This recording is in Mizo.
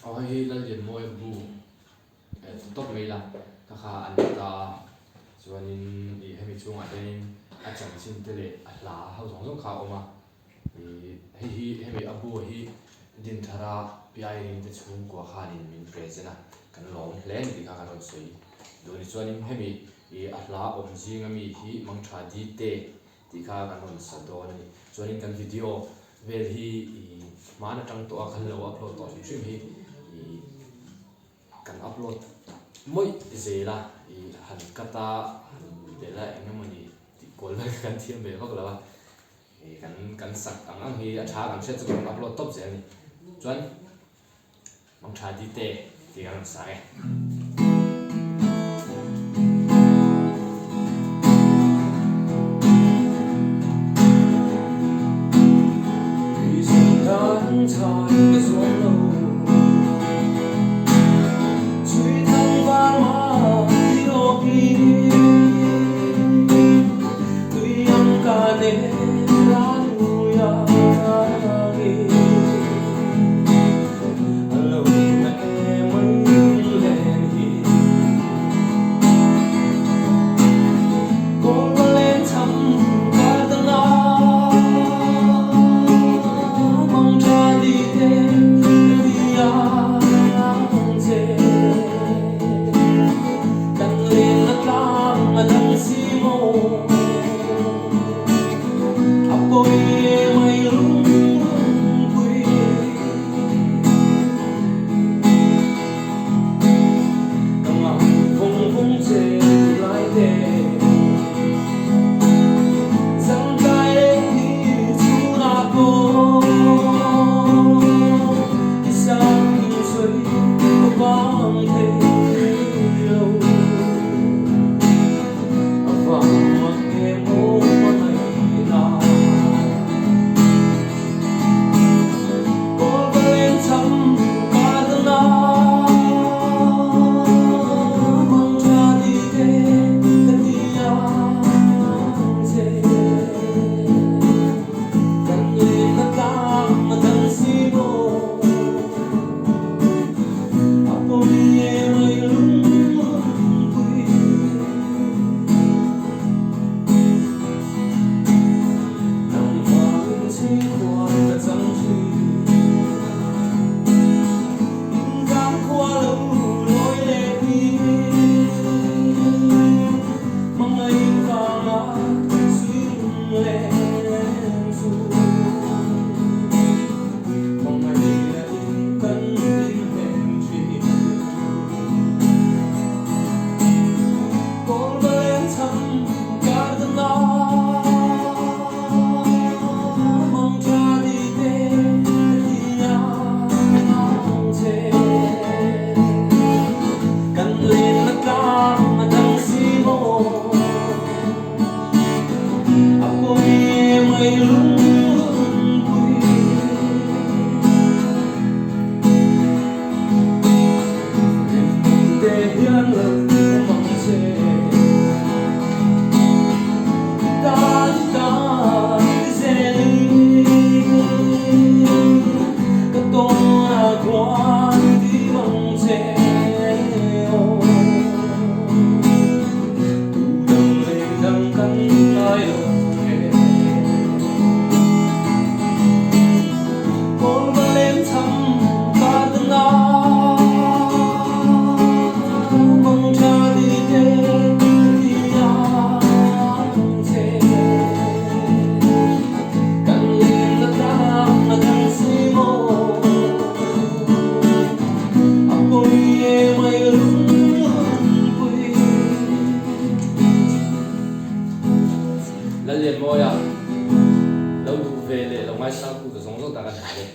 Aw hei hi Lallianmawia bu eh ti tawp mai ila kha kha a ni ta a chuanin ih hemi chhungah hianin a chanchin te leh a hla ho zawng zawng kha a awm a ih hei hi hemi a bu hi Dinthara Piairin te chhungkua khanin min present a kan lawm hle a ni tih kha ka rawn sawi duh a ni chuanin hemi ih a hla awm zinga mi hi Mangtha Dite tih kha kan rawn sa dawn a ni. Chuanin kan video vel hi ih hman atang tawh a kan lo upload tawh hrim hrim hi ih kan upload mawih zel a ih han cut a han belh a eng emawni tih kual vel kha kan thiam ve vak lo a ih kan kan sak ang ang hi a tha kan hriat chu kan upload tawp zel a ni. Chuan. Mangtha dite tih kan rawn sa e. Lallianmawia lo duh ve leh lo ngaisang tu ta zawng zawng ta kan hmu e.